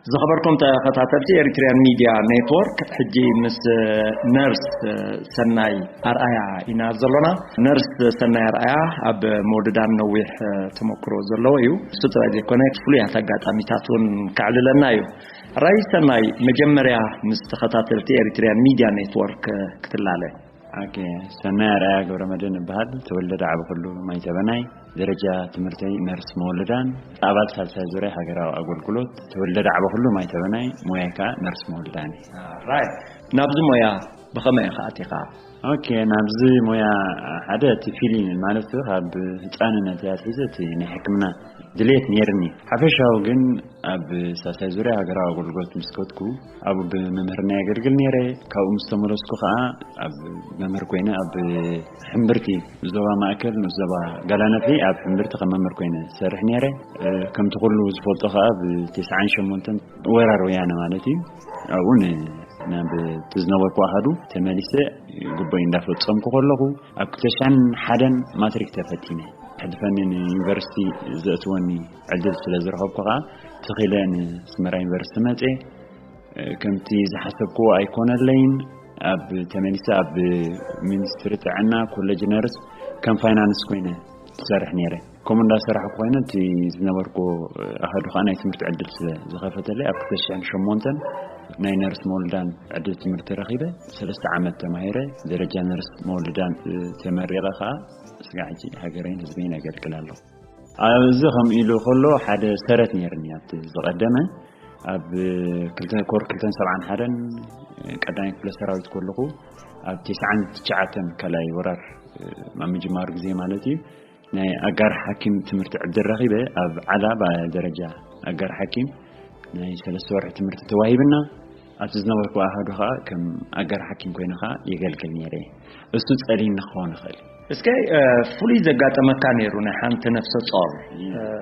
ዝኸበርኩም ተኸታተልቲ ኤሪትሪያን ሚድያ ኔትወርክ፣ ሕጂ ምስ ነርስ ሰናይ ኣርኣያ ኢና ዘሎና። ነርስ ሰናይ ኣርኣያ ኣብ መወልዳን ነዊሕ ተመክሮ ዘለዎ እዩ። እሱ ጥራይ ዘይኮነ፣ ፍሉያት ኣጋጣሚታት እውን ከዕልለና እዩ። ራይ ሰናይ፣ መጀመርያ ምስ ተኸታተልቲ ኤሪትሪያን ሚድያ ኔትወርክ ክትላለ። ኦኬ፣ ሰናይ ኣርኣያ ገብረመድህን እበሃል። ተወልደ ዳዕበኹሉ ማይተበናይ፣ ደረጃ ትምህርተይ ነርስ መወልዳን፣ ኣባል ሳልሳይ ዙርያ ሃገራዊ ኣገልግሎት። ተወልደ ዳዕበኹሉ ማይተበናይ፣ ሞያይ ከኣ ነርስ መወልዳን እዩ። ራይ፣ ናብዚ ሞያ ብኸመይ ኢኻ ኣቲኻ? ኦኬ፣ ናብዚ ሞያ ሓደ እቲ ፊሊንግ ማለት ካብ ህፃንነት እያ ኣትሒዘ እቲ ናይ ሕክምና ድሌት ነይርኒ። ሓፈሻዊ ግን ኣብ ሳልሳይ ዙርያ ሃገራዊ ኣገልግሎት ምስ ከድኩ ኣብኡ ብመምህርና የገልግል ነይረ። ካብኡ ምስ ተመለስኩ ከዓ ኣብ መምህር ኮይነ ኣብ ሕምብርቲ ዞባ ማእከል ንኡስ ዞባ ጋላነፍሪ ኣብ ሕምብርቲ ከም መምህር ኮይነ ሰርሕ ነይረ። እ፣ ከምቲ ኩሉ ዝፈልጦ ከዓ ብ ተስዓን ሸሞንተን ወራር ወያነ ማለት እዩ። ኣብኡ ን-፣ ናብ እቲ ዝነበርኩ ኣሃዱ ተመሊሰ ግቦይ እንዳፈጸምኩ ከለኹ ኣብ ክልተ ሽሕን ሓደን ማትሪክ ተፈቲነ። ሕልፈኒ ንዩኒቨርሲቲ ዘእትወኒ ዕድል ስለ ዝረኸብኩ ከዓ ትኺለ ንስመራ ዩኒቨርሲቲ መጼ። ከምቲ ዝሓሰብክዎ ኣይኮነለይን። ኣብ ተመሊሰ ኣብ ሚኒስትሪ ጥዕና ኮሌጅ ነርስ ከም ፋይናንስ ኮይነ ትሰርሕ ነይረ። ከምኡ እንዳሰራሕኩ ኮይነ እቲ ዝነበርኩ ኣሃዱ ከዓ ናይ ትምህርቲ ዕድል ስለ ዝኸፈተለይ ኣብ ክልተ ሽሕን ሸሞንተን ናይ ነርስ መወልዳን ዕድል ትምህርቲ ረኺበ። ሰለስተ ዓመት ተማሂረ ደረጃ ነርስ መወልዳን ተመሪቐ ከዓ ስጋዕ ሕጂ ሃገረይን ህዝበይን ኣገልግል ኣለኹ። ኣብዚ ከም ኢሉ ከሎ ሓደ ሰረት ነይርኒ ኣብቲ ዝቐደመ ኣብ ክልተ ኮር ክልተን ሰብዓን ሓደን ቀዳማይ ክፍለ ሰራዊት ከለኹ ኣብ ተስዓን ትሽዓተን ካልኣይ ወራር ኣብ ምጅማሩ ግዜ ማለት እዩ ናይ ኣጋር ሓኪም ትምህርቲ ዕድል ረኺበ ኣብ ዓላ ብደረጃ ኣጋር ሓኪም ናይ ሰለስተ ወርሒ ትምህርቲ ተዋሂብና ኣብቲ ዝነበርኩ ኣሃዱ ከዓ ከም ኣጋር ሓኪም ኮይነ ከዓ የገልግል ነይረ። እሱ ጸሊኒ ክኸውን ይኽእል። እስከ ፍሉይ ዘጋጠመካ ነይሩ ናይ ሓንቲ ነፍሰ ጾር?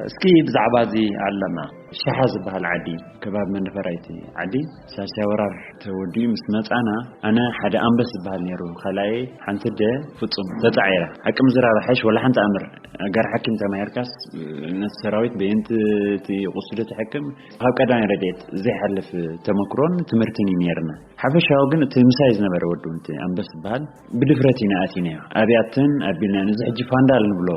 እስኪ ብዛዕባ እዚ ኣለና። ሸሓ ዝበሃል ዓዲ ከባቢ መንደፈራይቲ ዓዲ ሳልሳይ ወራር ተወዲኡ ምስ መጻና ኣነ ሓደ ኣንበስ ዝበሃል ነይሩ ካልኣየ ሓንቲ ደ ፍጹም ተጻዒራ ሓቂ ምዝራብ ሓሽ ወላ ሓንቲ ኣምር ኣጋር ሓኪም ተማሂርካስ ነቲ ሰራዊት በየንቲ እቲ ቁስሉ ትሕክም ካብ ቀዳማይ ረድኤት ዘይሓልፍ ተመክሮን ትምህርትን እዩ ነይርና። ሓፈሻዊ ግን እቲ ምሳይ ዝነበረ ወዱ እቲ ኣንበስ ዝበሃል ብድፍረት ኢና ኣቲናዮ ኣብያትን ኣቢልናን እዚ ሕጂ ፋንዳል ንብሎ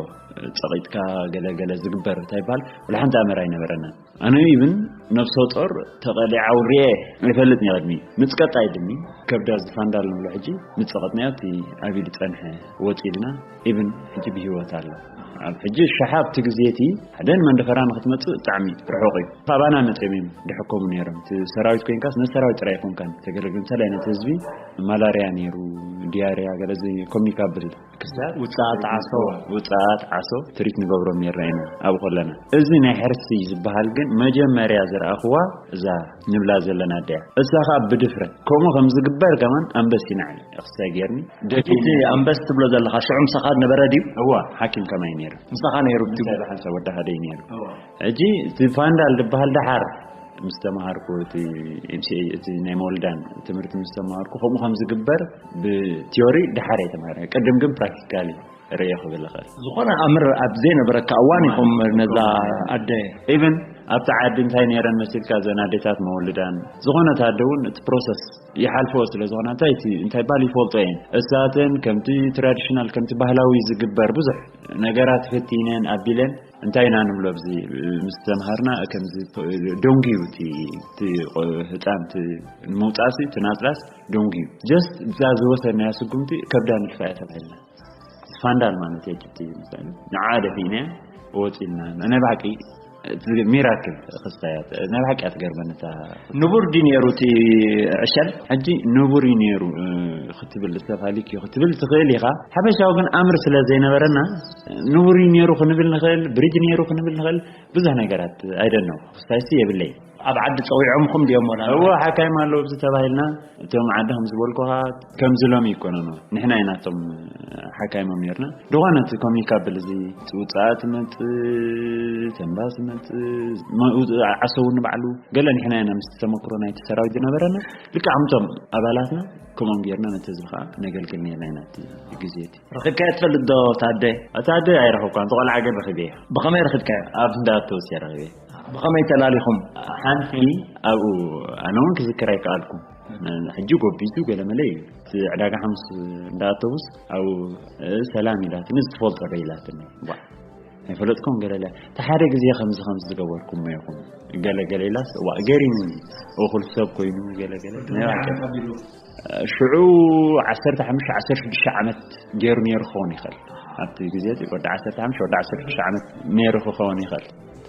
ጸቒጥካ ገለገለ ዝግበር እንታይ ይበሃል ወላ ሓንቲ ኣመር ኣይነበረናን። ኣነ ኢብን ነፍሰ ጦር ተቐሊዓ ውርየ ኣይፈልጥ ንቐድሚ ምጽቀጣ ይድኒ ከብዳ ዝፋንዳል ንብሎ ሕጂ ምጸቐጥናዮ እቲ ኣብ ኢድ ጸንሐ ወጺልና ኢብን ሕጂ ብህይወት ኣሎ። ኣብ ሕጂ ሸሓ ኣብቲ ግዜ እቲ ሓደን መንደፈራ ንክትመጽእ ብጣዕሚ ርሑቕ እዩ። ካባና መጺኦም እዮም ድሕከሙ ነይሮም። እቲ ሰራዊት ኮይንካስ ነቲ ሰራዊት ጥራይ ኣይኮንካን ተገለግል እንተላይ ነቲ ህዝቢ ማላርያ ነይሩ ዲያርያ ገለ እዚ ኮሚኒካብል ክስታት ውጽኣት ዓሶ። ውጽኣት ዓሶ ትሪት ንገብሮም ነይርና ኢና ኣብኡ ከለና። እዚ ናይ ሕርሲ ዝበሃል ግን መጀመርያ ዝረኣኽዋ እዛ ንብላ ዘለና ኣደያ እሳ ከዓ ብድፍረት ከምኡ ከም ዝግበር ከማን ኣንበሲና ክስታይ ገይርኒ ደፊ እቲ ኣንበስ ትብሎ ዘለኻ ሽዑ ምሳኻ ነበረ ድዩ? እዋ ሓኪም ከማይ ነይሩ። ምሳኻ ነይሩ እቲ እንታይ ብሓንሳብ ወዲ ሓደይ ነይሩ። እዋ። ሕጂ እቲ ፋንዳል ዝበሃል ደሓር ምስ ተምሃርኩ እቲ ኤምሲኤ እቲ ናይ መወልዳን ትምህርቲ ምስ ተምሃርኩ ከምኡ ከም ዝግበር ብቲዮሪ ደሓር እየ ተምሃረ ቅድም ግን ፕራክቲካሊ ርእየ ክብል እኽእል። ዝኾነ ኣምር ኣብ ዘይነበረካ እዋን ኢኹም ነዛ ኣደ ኢቨን ኣብቲ ዓዲ እንታይ ነይረን መሲልካ እዘን ኣዴታት መወልዳን ዝኾነት ኣደ እውን እቲ ፕሮሰስ ይሓልፈዎ ስለ ዝኾነ እንታይ እቲ እንታይ ባል ይፈልጦ እየን እሳተን ከምቲ ትራዲሽናል ከምቲ ባህላዊ ዝግበር ብዙሕ ነገራት ፈቲነን ኣቢለን እንታይ ኢና ንብሎ ኣብዚ ምስ ተምሃርና ከምዚ ደንጉዩ እቲ እቲ ህፃን እቲ ንምውፃእሲ እቲ ናፅላስ ደንጉዩ just እዛ ዝወሰድናያ ስጉምቲ ከብዳ ንድፋ እያ ተባሂልና ፋንዳል ማለት የጅብቲ እዩ ንዓ ደፊእናያ ወፂልና ናይ ብሓቂ ሚራክል ክስታያት ናይ ብሓቂ እያ ትገርመኒ እታ ንቡር ድዩ ነይሩ እቲ ዕሸል ሕጂ ንቡር እዩ ነይሩ ክትብል ዝተፋሊክ እዩ ክትብል ትኽእል ኢኻ ሓፈሻዊ ግን ኣምር ስለ ዘይነበረና ንቡር እዩ ነይሩ ክንብል ንኽእል ብሪጅ ነይሩ ክንብል ንኽእል ብዙሕ ነገራት ኣይደነው ክስታይሲ የብለይ ኣብ ዓዲ ጸዊዖምኹም ድዮም ወላ? እዎ ሓካይም ኣለዉ ኣብዚ ተባሂልና፣ እቶም ዓዲ ከም ዝበልኩኻ ከምዚ ሎም ይኮነኑ፣ ንሕና ኢና እቶም ሓካይሞም ነርና። ዝኾነ እቲ ኮሚኒካብል እዚ ውፅኣት መፅ፣ ተንባስ መፅ፣ ዓሰቡ ንባዕሉ ገለ ንሕና ኢና ምስ ተመክሮ ናይቲ ሰራዊት ዝነበረና ልክዕ ከምቶም ኣባላትና ከምኦም ጌርና ነቲ ህዝቢ ከዓ ነገልግል ነርና ኢና እቲ ግዜ እቲ። ረኺብካዮ ትፈልጥ ዶ ታደ? ታደ ኣይረኸብኳን፣ ተቆልዓ ግን ረኺበ። ብኸመይ ረኺብካዮ? ኣብ እንዳኣተውስ ረኺበ። ብኸመይ ተላሊኹም? ሓንቲ ኣብኡ ኣነ እውን ክዝክር ኣይከኣልኩ። ሕጂ ጎቢዙ ገለመለ እዩ። እቲ ዕዳጋ ሓሙስ እንዳኣተውስ ኣብኡ ሰላም ኢላትኒ፣ እዚ ትፈልጦ ዶ ኢላትኒ። ዋ፣ ኣይፈለጥኩም ገለለ። እቲ ሓደ ግዜ ከምዚ ከምዚ ዝገበርኩሞ ኢኹም ገለገለ ኢላስ፣ ዋ፣ ገሪምኒ። እኹል ሰብ ኮይኑ ገለገለ። ናይ ባዕሉ ሽዑ ዓሰርተ ሓሙሽተ ዓሰርተ ሽዱሽተ ዓመት ገይሩ ነይሩ ክኸውን ይኽእል። ኣብቲ ግዜ እቲ ወዲ ዓሰርተ ሓሙሽተ ወዲ ዓሰርተ ሽዱሽተ ዓመት ነይሩ ክኸውን ይኽእል።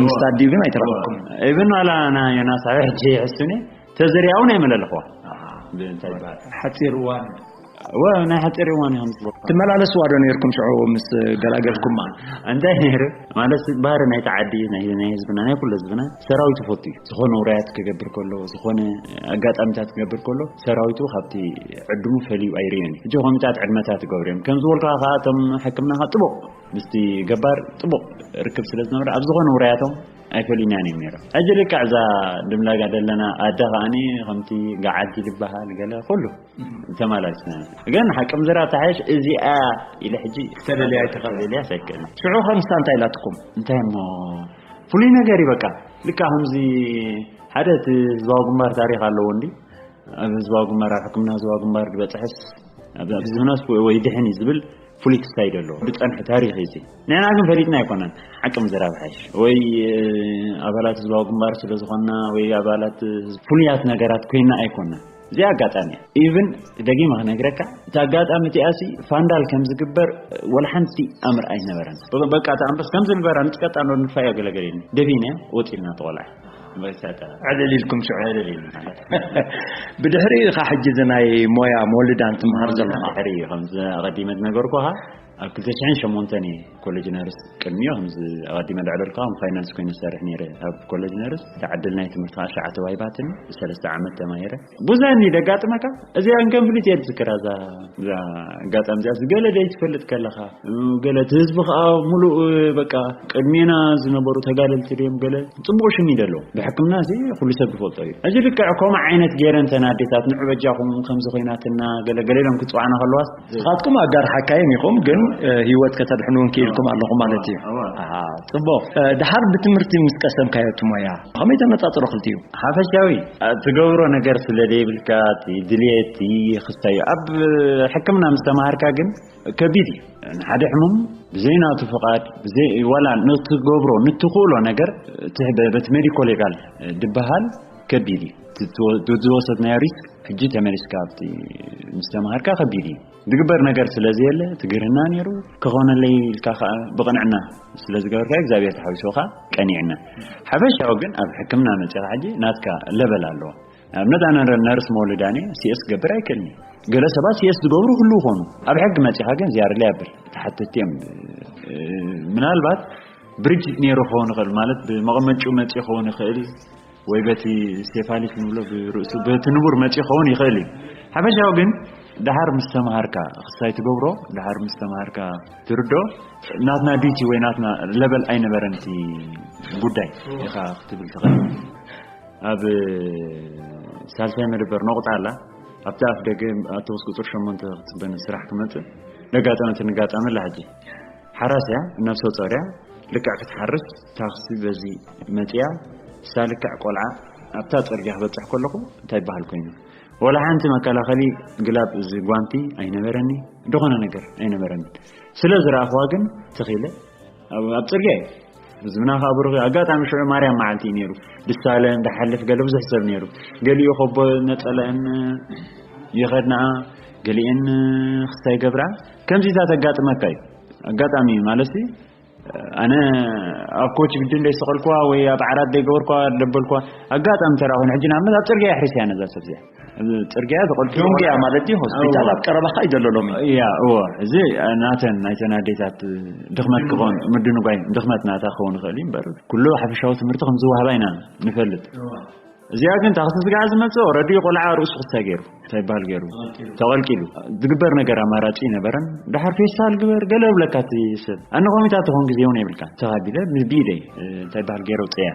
ምስታድዩ ግን ኣይተረኸብኩም? ኢብን ዋላ ና ዮናስ ኣብ ሕጂ ይሕስኒ ተዘሪኣ እውን ኣይመለልኽዋ። እንታይ ይበሃል? ሓፂር እዋን ወ ናይ ሓፂር እዋን እዮም። ትመላለስዋ ዶ ነርኩም ሽዑ ምስ ገላገልኩማ? እንታይ ነይሩ ማለት ባህሪ ናይቲ ዓዲ ናይ ናይ ህዝብና ናይ ኩሉ ህዝብና ሰራዊት ይፈቱ እዩ። ዝኾነ ውራያት ክገብር ከሎ ዝኾነ ኣጋጣሚታት ክገብር ከሎ ሰራዊቱ ካብቲ ዕድሙ ፈልዩ ኣይርእዮን እዩ። ሕጂ ኮሚታት ዕድመታት ይገብሩ እዮም። ከም ዝበልካ ከዓ እቶም ሕክምና ከዓ ጥቡቕ ምስቲ ገባር ጥቡቕ ርክብ ስለ ዝነበረ ኣብ ዝኾነ ውራያቶም ኣይፈልዩናን እዮም ነይሮም። ሕጂ ልክዕ እዛ ድምላጋ ዘለና ኣደ ከዓኒ ከምቲ ገዓዲ ዝበሃል ገለ ኩሉ ተማላልስና ግን ሓቅም ዘራ ተሓየሽ እዚኣ ኢለ ሕጂ ተለልያ ኣይተኸለልያ ኣይክእልን። ሽዑ ከምሳ እንታይ ኢላትኩም? እንታይ እሞ ፍሉይ ነገር እዩ በቃ። ልካ ከምዚ ሓደ እቲ ህዝባዊ ግንባር ታሪክ ኣለዎ እንዲ ኣብ ህዝባዊ ግንባር ኣብ ሕክምና ህዝባዊ ግንባር ዝበፅሐስ ኣብዚ ዝብናስ ወይ ድሕን እዩ ዝብል ፍሉይ ክሳይድ ኣለዎ። ብፀንሒ ታሪክ እዩ እዚ። ንሕና ግን ፈሊጥና ኣይኮናን። ሓቂ ምዝራብ ሓይሽ ወይ ኣባላት ህዝባዊ ግንባር ስለ ዝኾንና ወይ ኣባላት ፍሉያት ነገራት ኮይና ኣይኮና። እዚ ኣጋጣሚ ኢቭን ደጊመ ክነግረካ እቲ ኣጋጣሚ እቲኣሲ ፋንዳል ከም ዝግበር ወላ ሓንቲ ኣምር ኣይነበረን። በቃ እቲ ኣንበስ ከም ዝንበራ ንጥቀጣ ኖ ንፋያ ገለገለ ደፊነ ወፂልና ተቆልዓ። ዕልል ኢልኩም ሽዑ ዕልል ኢሉ ማለት። ብድሕሪ ኢኻ ሕጂ እዚ ናይ ሞያ መወልዳን ትመሃር ዘለኻ? ድሕሪ እዩ ከምዚ ኣቐዲመ ዝነገርኩኻ ኣብ ክልተ ሽሕን ሸሞንተን እየ ኮሌጅ ነርስ ቅድሚኡ ከምዚ ኣቐዲመ ዝዕለልካ ከም ፋይናንስ ኮይኑ ዝሰርሕ ነይረ ኣብ ኮሌጅ ነርስ። ተዓድል ናይ ትምህርቲ ከዓ ሸዓተ ዋይባትን ሰለስተ ዓመት ተማሂረ። ብዙሕ እንዲ ደጋጥመካ እዚኣ እንከም ፍልጥ እየ ዝዝክራ እዛ እዛ ኣጋጣሚ እዚኣ ገለ ደይ ትፈልጥ ከለኻ ገለ እቲ ህዝቢ ከዓ ሙሉእ በቃ ቅድሜና ዝነበሩ ተጋደልቲ ድዮም ገለ ፅቡቅ ሽም እዩ ደለዎ። ብሕክምና እዚ ኩሉ ሰብ ዝፈልጦ እዩ። እዚ ልክዕ ከምኡ ዓይነት ገይረን ተን ኣዴታት ንዑ በጃኹም ከምዚ ኮይናትና ገለ ገለ ኢሎም ክፅዋዕና ከለዋስ ንስኻትኩም ኣጋር ሓካይም ኢኹም ግን ህይወት ከተድሕኑ እውን ክኢልኩም ኣለኹም ማለት እዩ። ኣዋ። ኣሃ፣ ፅቡቅ። ድሓር ብትምህርቲ ምስ ቀሰምካዮ እቲ ሞያ ከመይ ተነፃፅሮ ክልቲኡ? ሓፈሻዊ ትገብሮ ነገር ስለ ዘይብልካ እቲ ድልየት እቲ ክስታይ ኣብ ሕክምና ምስ ተማሃርካ ግን ከቢድ እዩ። ንሓደ ሕሙም ብዘይናቱ ፍቓድ ብዘይ ዋላ ንትገብሮ ንትኽእሎ ነገር እቲ በ- በቲ ሜዲኮ ሌጋል ድበሃል ከቢድ እዩ። እቲ ትወ- ዝወሰድናዮ ሪስክ ሕጂ ተመሊስካ ኣብቲ ምስ ተማሃርካ ከቢድ እዩ። ዝግበር ነገር ስለ ዘየለ ትግርህና ነይሩ ክኾነለይ ኢልካ ከዓ ብቕንዕና ስለ ዝገበርካ እግዚኣብሔር ተሓዊስካ ቀኒዕና። ሓፈሻዊ ግን ኣብ ሕክምና መፂኻ ሕጂ ናትካ ለበል ኣለዎ። ንኣብነት ኣነ ነርስ መወልዳኒ ሲኤስ ክገብር ኣይክእልኒ። ገለ ሰባት ሲኤስ ዝገብሩ ክህልዉ ይኾኑ። ኣብ ሕጊ መፂኻ ግን ዝያርለ ያብል ተሓተቲ እዮም። ምናልባት ብሪጅ ነይሩ ክኸውን ይኽእል ማለት ብመቐመጭኡ መፂኡ ክኸውን ይኽእል ወይ በቲ ስቴፋሊክ ንብሎ ብርእሱ በቲ ንቡር መፂኡ ክኸውን ይኽእል እዩ። ሓፈሻዊ ግን ድሓር ምስ ተምሃርካ ክሳይ ትገብሮ ድሓር ምስ ተምሃርካ ትርዶ ናትና ዲቲ ወይ ናትና ለበል ኣይነበረን እቲ ጉዳይ ኢኻ ክትብል ትኽእል። ኣብ ሳልሳይ መደበር ነቑጣ ኣላ ኣብቲ ኣፍ ደገ ኣተወስ ቁፅር ሸሞንተ ክትበን ስራሕ ክመፅእ ነጋጠመት ንጋጣመ ኣላ ሕጂ ሓራስ እያ ነፍሰ ፆር እያ ልክዕ ክትሓርስ ታክሲ በዚ መፅያ እሳ ልክዕ ቆልዓ ኣብታ ፅርግያ ክበፅሕ ከለኹ እንታይ ይበሃል ኮይኑ ወላ ሓንቲ መከላኸሊ ግላብ እዚ ጓንቲ ኣይነበረኒ ዝኾነ ነገር ኣይነበረኒ ስለ ዝረኣኽዋ ግን ተኺለ ኣብ ኣብ ፅርግያ እዩ ህዝብና ከዓ ብሩኽ እዩ ኣጋጣሚ ሽዑ ማርያም መዓልቲ እዩ ነይሩ ድሳለ እንዳሓልፍ ገለ ብዙሕ ሰብ ነይሩ ገሊኡ ከቦ ነፀለአን ይኸድናኣ ገሊአን ክስታይ ገብራ ከምዚታት ኣጋጥመካ እዩ ኣጋጣሚ ማለት ኣነ ኣብ ኮች ግዲ እንደይሰቐልኳ ወይ ኣብ ዓራት ዘይገበርኳ ደበልኳ ኣጋጣሚ ተራኹን ሕጂ ንኣብነት ኣብ ፅርግያ የሕሪስ እያ ነዛ ሰብ እዚኣ ፅርግያ ተቐልኪ ዶንግያ ማለት እዩ ሆስፒታል ኣብ ቀረባኻ እዩ ዘሎ ሎሚ እያ እዎ እዚ ናተን ናይተን ኣዴታት ድኽመት ክኾን ምድንጓይ ድኽመት ናታ ክኸውን ይኽእል እዩ እምበር ኩሉ ሓፈሻዊ ትምህርቲ ከም ዝወሃባ ኢና ንፈልጥ እዚኣ ግን ታክሲ ስጋዕ ዝመፅእ ረድዩ ቆልዓ ርእሱ ክስታይ ገይሩ እንታይ ይበሃል ገይሩ ተቐልቂሉ ዝግበር ነገር ኣማራፂ ነበረን። ድሓር ፌስታል ግበር ገለ ብለካ እቲ ሰብ ኣነ ኮሚታት ትኾን ግዜ እውን የብልካ ተኻቢለ ብኢደይ እንታይ ይበሃል ገይረ ውፅያ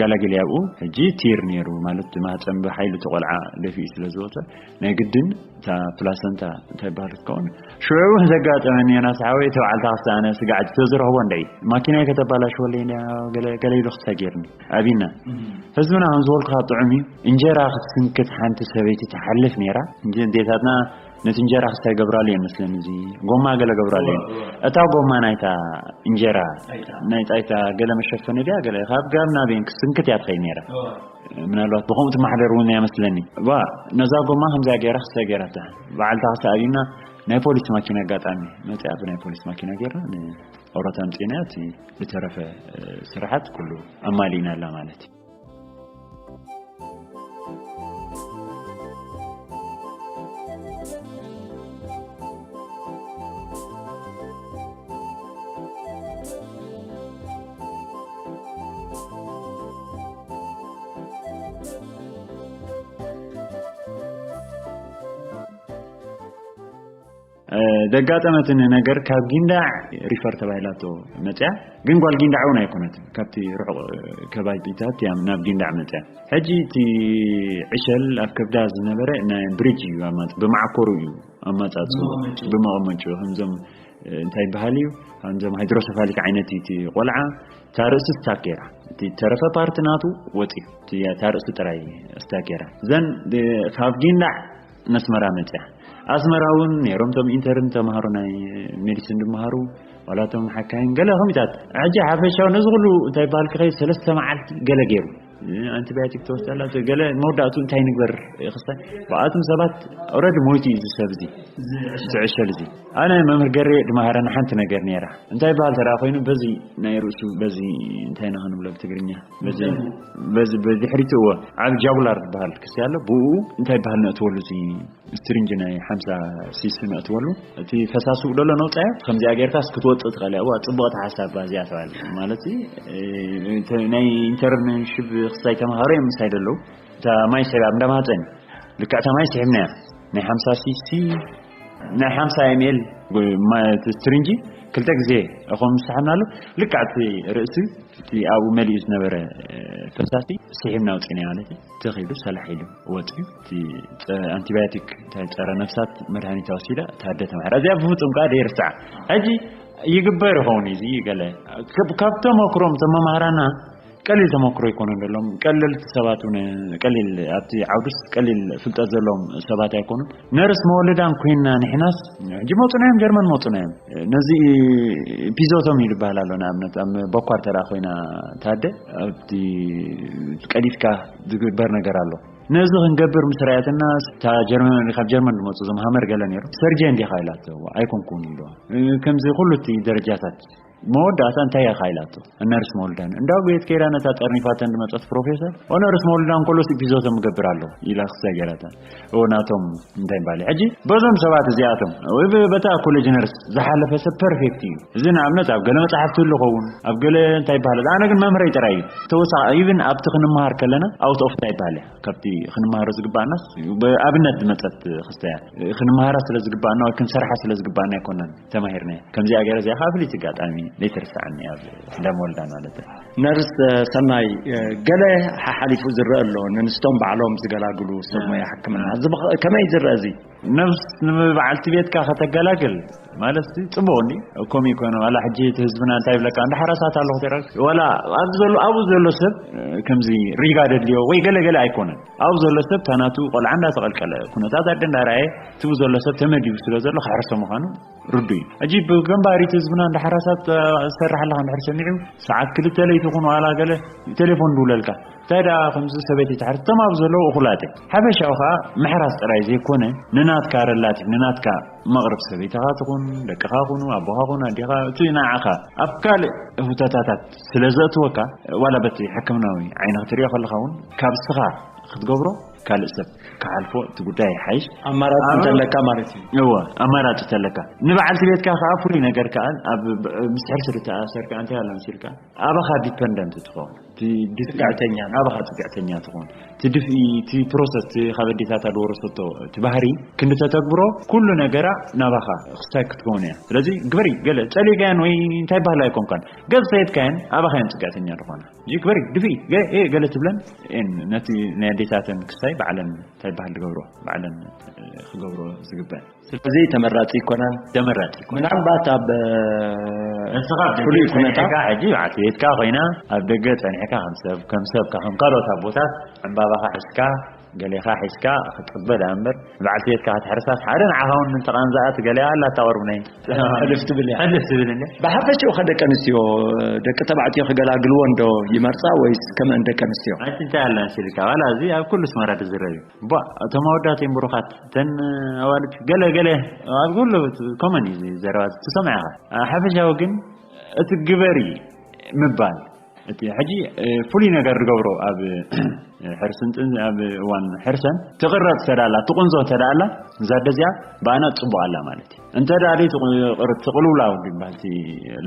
ጋላግል ኣብኡ ሕጂ ቲር ነይሩ ማለት ማህፀን ብሓይሉ ተቆልዓ ደፊኡ ስለ ዝወፀ ናይ ግድን እታ ፕላሰንታ እንታይ ይበሃል ክትከውን ሽዑ እውን ዘጋጠመኒ ዮናስ ሓወይ እቲ በዓል ታክሲ ኣነ ስጋዕ ተዝረኽቦ እንድዒ ማኪናይ ከተባላሽወለይ ገለ ኢሉ ክስታይ ገይርኒ ኣብና ህዝብና ከም ዝበልኩኻ ጥዑም እዩ። እንጀራ ክትስንክት ሓንቲ ሰበይቲ ትሓልፍ ነይራ። እንዴታትና ነቲ እንጀራ ክስታይ ገብራሉ እየን መስለኒ እዚ ጎማ ገለ ገብራሉ እየን። እታ ጎማ ናይታ እንጀራ ናይ ጣይታ ገለ መሸፈኒ ድያ ገለ ካብ ጋብ ናብየን ክትስንክት እያ ትኸይድ ነይራ። ምናልባት ብኸምኡ ትመሓደር እውን እያ መስለኒ። ዋ ነዛ ጎማ ከምዚኣ ገይራ ክስታይ ገይራታ። በዓልታ ክስታይ ኣብና ናይ ፖሊስ ማኪና ኣጋጣሚ መፅኣ ብናይ ፖሊስ ማኪና ገይራ ንኦሮት ኣምፂእና እቲ ዝተረፈ ስራሓት ኩሉ ኣማሊእናላ ማለት እዩ። ደጋጠመትኒ ነገር ካብ ጊንዳዕ ሪፈር ተባሂላቶ መፅያ ግን ጓል ጊንዳዕ እውን ኣይኮነትን ካብቲ ርሑቕ ከባቢታት እያ ናብ ጊንዳዕ መፅያ ሕጂ እቲ ዕሸል ኣብ ከብዳ ዝነበረ ናይ ብሪጅ እዩ ኣማፅ ብማዕኮሩ እዩ ኣማፃፅኡ ብመቐመጭኡ ከምዞም እንታይ ይበሃል እዩ ከምዞም ሃይድሮሰፋሊክ ዓይነት እቲ ቆልዓ እታ ርእሲ ስታክ ገይራ እቲ ተረፈ ፓርቲ ናቱ ወፂኡ እታ ርእሲ ጥራይ ስታክ ገይራ ዘን ካብ ጊንዳዕ ነስመራ መፅያ ኣስመራ እውን ነይሮም ቶም ኢንተርን ተምሃሩ ናይ ሜዲሲን ድመሃሩ ዋላቶም ሓካይን ገለ ከሚታት ሕጂ ሓፈሻዊ ነዚ ኩሉ እንታይ ይበሃል ክኸይ ሰለስተ መዓልቲ ገለ ገይሩ ኣንቲባዮቲክ ተወስዳላ ገለ መወዳእቱ እንታይ ንግበር ክስታይ ብኣቱም ሰባት ኦረዲ ሞይቱ እዩ ዝሰብ እዚ ዝዕሸል እዚ ኣነ መምህር ገሬ ድመሃረና ሓንቲ ነገር ነይራ እንታይ ይበሃል ተደኣ ኮይኑ በዚ ናይ ርእሱ በዚ እንታይ ንኸንብሎ ብትግርኛ በዚ በዚ ብድሕሪቱ እወ ዓብ ጃጉላር ዝበሃል ክሲ ኣሎ ብኡ እንታይ ይበሃል ነእትወሉ እዚ ስትሪንጅ ናይ ሓምሳ ሲሲ ነእትወሉ እቲ ፈሳሲ ውደሎ ነውፃዮ ከምዚኣ ጌርካስ ክትወፅእ ትኽእል እያ እዋ ፅቡቕቲ ሓሳብ እዚኣ ተባለ ማለት ናይ ኢንተርንሽብ ክስታይ ተምሃሮ እዮም ምሳይ ደለዉ እታ ማይ ስሒባ እንዳ ማህፀን ልክዕ እታ ማይ ስሒብናያ ናይ ሓምሳ ሲሲ ናይ ሓምሳ ኤምኤል ስትሪንጂ ክልተ ግዜ እኹም ዝሰሓብናሉ ልክዕ እቲ ርእሲ እቲ ኣብኡ መሊኡ ዝነበረ ፈሳሲ ስሒብና ኣውፂእናዮ ማለት እዩ ተኺሉ ሰላሕ ኢሉ ወፂኡ እቲ ኣንቲባዮቲክ እንታይ ፀረ ነፍሳት መድሃኒት ወሲዳ ታደ ተማሕራ እዚኣ ብፍፁም ከዓ ደይርስዓ ሕጂ ይግበር ይኸውን እዚ ገለ ካብ ተመክሮም ተመማህራና ቀሊል ተመክሮ ይኮነ ደሎም ቀለልቲ ሰባት እውን ቀሊል ኣብቲ ዓውዱስ ቀሊል ፍልጠት ዘለዎም ሰባት ኣይኮኑን ነርስ መወለዳን ኮይንና ንሕናስ ሕጂ መፁና እዮም ጀርመን መፁና እዮም ነዚ ፒዞቶም ይልበሃል ኣሎ ንኣብነት ኣብ በኳር ተዳ ኮይና ታደ ኣብቲ ቀሊልካ ዝግበር ነገር ኣሎ ነዚ ክንገብር ምስ ርኣየትና ካብ ጀርመን ዝመፁ ዞም ሃመር ገለ ነይሩ ሰርጀን ዲኻ ኢላቶ ኣይኮንኩን ኢልዋ ከምዚ ኩሉ እቲ ደረጃታት መወዳእታ እንታይ ኢኻ ኢላቶ ነርስ መወልዳን እንዳ ቤት ከይዳ ነታ ጠርኒፋተን ዝመፀት ፕሮፌሰር ኦ ነርስ መወልዳን ከሎ ሲ ፒዞቶም እገብር ኣሎ ኢላ ክሳ ገይራታ ኦ ናቶም እንታይ ባለ ሕጂ በዞም ሰባት እዚኣቶም ወይ በታ ኮሌጅ ነርስ ዝሓለፈ ሰብ ፐርፌክት እዩ እዚ ንኣብነት ኣብ ገለ መፅሓፍቲ ኣለኸውን ኣብ ገለ እንታይ ይበሃል ኣነ ግን መምህረይ ጥራይ እዩ ተወሳኺ ኢቭን ኣብቲ ክንመሃር ከለና ኣውት ኦፍ እንታይ ይበሃል እያ ካብቲ ክንመሃሮ ዝግባኣናስ ኣብነት ዝመፀት ክስተያ ክንመሃራ ስለ ዝግባኣና ወይ ክንሰርሓ ስለ ዝግባኣና ኣይኮናን ተማሂርና ከምዚኣ ገይረ እዚኣ ከዓ ፍልይቲ ኣጋጣሚ ዘይትርሳዓኒ ኣብ እንዳመወልዳ ማለት ነርስ ሰናይ ገለ ሓሓሊፉ ዝረአ ኣሎ ንንስቶም ባዕሎም ዝገላግሉ ሰብ ሞያ ሕክምና ከመይ ዝረአ እዚ ነብስ ንበዓልቲ ቤትካ ከተገላግል ማለት ጽቡቅ እንዲ እኮም ይኮነ ዋላ ሕጂ እቲ ህዝብና እንታይ ይብለካ እንዳ ሓራሳት ኣለኹ ተራ ዋላ ኣብ ዘሎ ኣብኡ ዘሎ ሰብ ከምዚ ሪጋ ደድልዮ ወይ ገለ ገለ ኣይኮነን ኣብኡ ዘሎ ሰብ ታናቱ ቆልዓ እንዳተቀልቀለ ኩነታት ኣደ እንዳራየ ትቡ ዘሎ ሰብ ተመዲቡ ስለ ዘሎ ክሕርሶ ምዃኑ ርዱ እዩ ሕጂ ብገንባሪት ህዝብና እንዳ ሓራሳት ዝሰርሕ ኣለካ እንድሕር ሰሚዑ ሰዓት ክልተ ለይቲ ይኹን ዋላ ገለ ቴሌፎን ድውለልካ እንታይ ደኣ ከምዚ ሰበይቲ ትሕር እቶም ኣብ ዘለዉ እኹላት እዮም ሓበሻዊ ከዓ ምሕራስ ጥራይ ዘይኮነ ንናትካ ረላቲቭ ንናትካ መቕርብ ሰበይትኻ ትኹን ደቅኻ ኩኑ ኣቦኻ ኩኑ ኣዴኻ እቲ ንዓኻ ኣብ ካልእ ህውተታታት ስለ ዘእትወካ ዋላ በቲ ሕክምናዊ ዓይኒ ክትሪኦ ከለኻ እውን ካብ ስኻ ክትገብሮ፣ ካልእ ሰብ ክሓልፎ፣ እቲ ጉዳይ ይሓይሽ። ኣማራጺ ኣብ- እንተለካ ማለት እዩ። እወ፣ ኣማራጺ እንተለካ፣ ንበዓልቲ ቤትካ ከዓ ፍሉይ ነገር ከዓ ኣብ ምስ ሕርሲ ዝተኣሰርካ እንታይ ኣላ መሲልካ፣ ኣባኻ ዲፐንደንት ትኸውን። እቲ ድፍኢ ጽግዕተኛ። ኣባኻ ጽግዕተኛ ትኸውን። እቲ ድፍኢ፣ እቲ ፕሮሰስ፣ እቲ ካብ ኣዴታታ ዝወረሰቶ እቲ ባህሪ ክንዲ ተተግብሮ፣ ኩሉ ነገራ ናባኻ ክስታይ ክትከውን እያ። ስለዚ ግበሪ፣ ገለ ጸሊእካያን ወይ እንታይ ባህላ ኣይኮንካን፣ ገጽ ሰየትካያን ኣባኻ እየን ጽግዕተኛ ዝኾና። እዚ ግበሪ፣ ድፍኢ፣ ገ- ኤ፣ ገለ ትብለን እየን፣ ነቲ ናይ ኣዴታተን ክስታይ ባዕለን እንታይ ባህል ዝገብሮ፣ ባዕለን እ፣ ክገብሮ ዝግበአን። ስለዚ ተመራጺ ይኮናን። ተመራጺ ይኮን። ምናልባት ኣብ ንስኻ ፍሉይ ብዘይ ጸኒሕካ ኩነታ ሕጂ በዓልቲ ቤትካ ኮይና ኣብ ደገ ጸኒሕካ ከም ሰብ ከም ሰብ ከም ካልኦት ኣቦታት ዕምባባኻ ሒዝካ ገሌኻ ሒዝካ ክትጽበ ደኣ እምበር በዓልቲ ቤትካ ክትሕርሳስ ሓደ ንዓኻ እውን እንተቓንዛኣት ገሊኣ ኣላ እታ ቁርብነይ ሕልፍ ትብል እያ። ሕልፍ ትብል እንደ ብሓፈሽኡ ከ ደቂ ኣንስትዮ ደቂ ተባዕትዮ ክገላግልዎ እንዶ ይመርጻ ወይስ ከመን ደቂ ኣንስትዮ? ኣንቲ እንታይ ኣላ መሲልካ ዋላ እዚ ኣብ ኩሉ ስመራ ትዝረብ እዩ። ቧ እቶም ኣወዳት እዮም ብሩኻት እተን ኣዋልድ ገለ ገለ ኣብ ኩሉ ኮመን እዩ እዚ ዘረባ ትሰምዐኻ። ሓፈሻዊ ግን እቲ ግበሪ ምባል እቲ ሕጂ ፍሉይ ነገር ዝገብሮ ኣብ ሕርስን ጥን ኣብ እዋን ሕርሰን ትቕረፅ ተዳላ ትቑንዞ ተዳላ እዛ ደዚኣ ብኣና ፅቡቅ ኣላ ማለት እዩ። እንተ ደኣ ደይ ትቕርብ ትቕልውላው ዝበሃል እቲ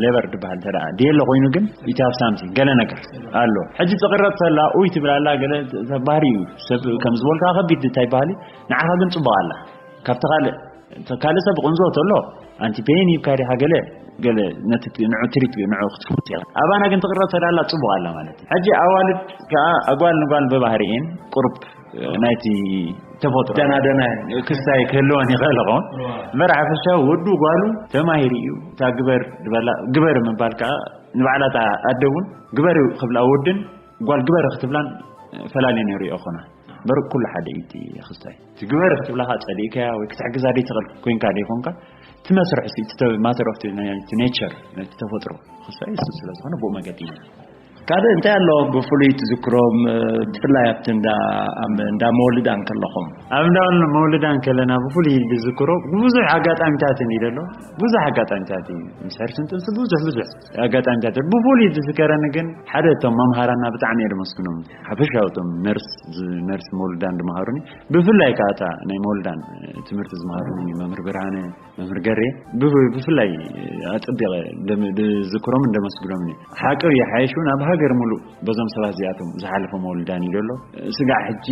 ሌበር ዝበሃል እንተ ደኣ ድየለ ኮይኑ ግን ይታብ ሳምቲንግ ገለ ነገር ኣሎ። ሕጂ ትቕረፅ ተላ ኡይ ትብል ኣላ ገለ ባህሪ እዩ። ሰብ ከም ዝበልካ ከቢድ እንታይ ባህሊ ንዓኻ ግን ፅቡቅ ኣላ ካብቲ ካልእ ካልእ ሰብ ቁንዞ ተሎ ኣንቲ ፔን ይብካ ዲኻ ገለ ገለ ነቲ ንዑ ትሪት ንዑ ክትፍውስ ኢኻ። ኣባና ግን ትቕረብ ተዳላ ጽቡቕ ኣላ ማለት እዩ። ሕጂ ኣዋልድ ከኣ ኣጓል ንጓል ብባህሪኤን ቁሩብ ናይቲ ተፈጥሮ ደና ደና ክስታይ ክህልወን ይኽእል ኸውን እምበር ሓፈሻዊ ወዱ ጓሉ ተማሂሩ እዩ እታ ግበር ዝበላ ግበር ምባል ከኣ ንባዕላ እታ ኣደ እውን ግበር ክብላ ወድን ጓል ግበር ክትብላን ፈላልየን ይሪኦ ኾና እምበር ኩሉ ሓደ እዩ እቲ ክስታይ እቲ ግበር ክትብላኻ ጸሊእካያ ወይ ክትሕግዛ ደይ ትኽእል ኮይንካ ደይ ኾንካ እቲ መስርሕ እቲ matter of nature ነቲ ተፈጥሮ ክስታይ እሱ ስለ ዝኾነ ብኡ መገዲ እዩ ካልእ እንታይ ኣሎ ብፍሉይ ትዝክሮም ብፍላይ ኣብቲ እንዳ ኣብ እንዳ መወልዳ እንከለኹም ኣብ እንዳ መወልዳ እንከለና ብፍሉይ ዝዝክሮ ብዙሕ ኣጋጣሚታት እንዲ ደሎ ብዙሕ ኣጋጣሚታት እዩ ምስ ሕርስን ጥንሲ ብዙሕ ብዙሕ ኣጋጣሚታት ብፍሉይ ዝዝከረኒ ግን ሓደ እቶም መምሃራና ብጣዕሚ እየ ደመስግኖም ሓፈሻዊ እቶም ነርስ ነርስ መወልዳን ዝመሃሩኒ ብፍላይ ከዓ እታ ናይ መወልዳን ትምህርቲ ዝመሃሩኒ መምህር ብርሃነ መምህር ገሬ ብፍላይ ኣጸቢቐ ዝዝክሮምን ደመስግኖምን ሓቂ ይሓይሽ እውን ኣብ ሃገር ሙሉእ በዞም ሰባት እዚኣቶም ዝሓለፎ መወልዳን እዩ ዘሎ ስጋዕ ሕጂ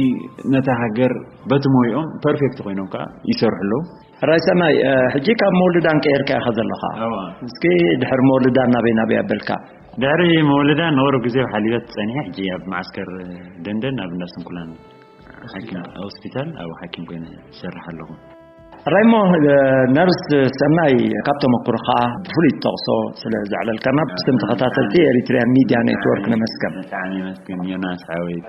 ነታ ሃገር በቲ ሞይኦም ፐርፌክት ኮይኖም ከዓ ይሰርሑ ኣለዉ ራይ ሰናይ ሕጂ ካብ መወልዳን ቀይርካ ኢኻ ዘለኻ እስኪ ድሕሪ መወልዳን ናበይ ናበይ ኣበልካ ድሕሪ መወልዳን ንወሩ ግዜ ሓሊበት ጸኒሐ ሕጂ ኣብ ማዓስከር ደንደን ኣብ እንዳስንኩላን ሓኪም ሆስፒታል ኣብ ሓኪም ኮይነ ዝሰርሕ ኣለኹ ራይሞ ነርስ ሰናይ ካብ ተመክሮኻ ብፍሉይ ትጠቕሶ ስለ ዘዕለልካና ብስም ተኸታተልቲ ኤሪትሪያን ሚድያ ኔትወርክ ነመስገን ብጣዕሚ መስገን ዮናስ ሓወይ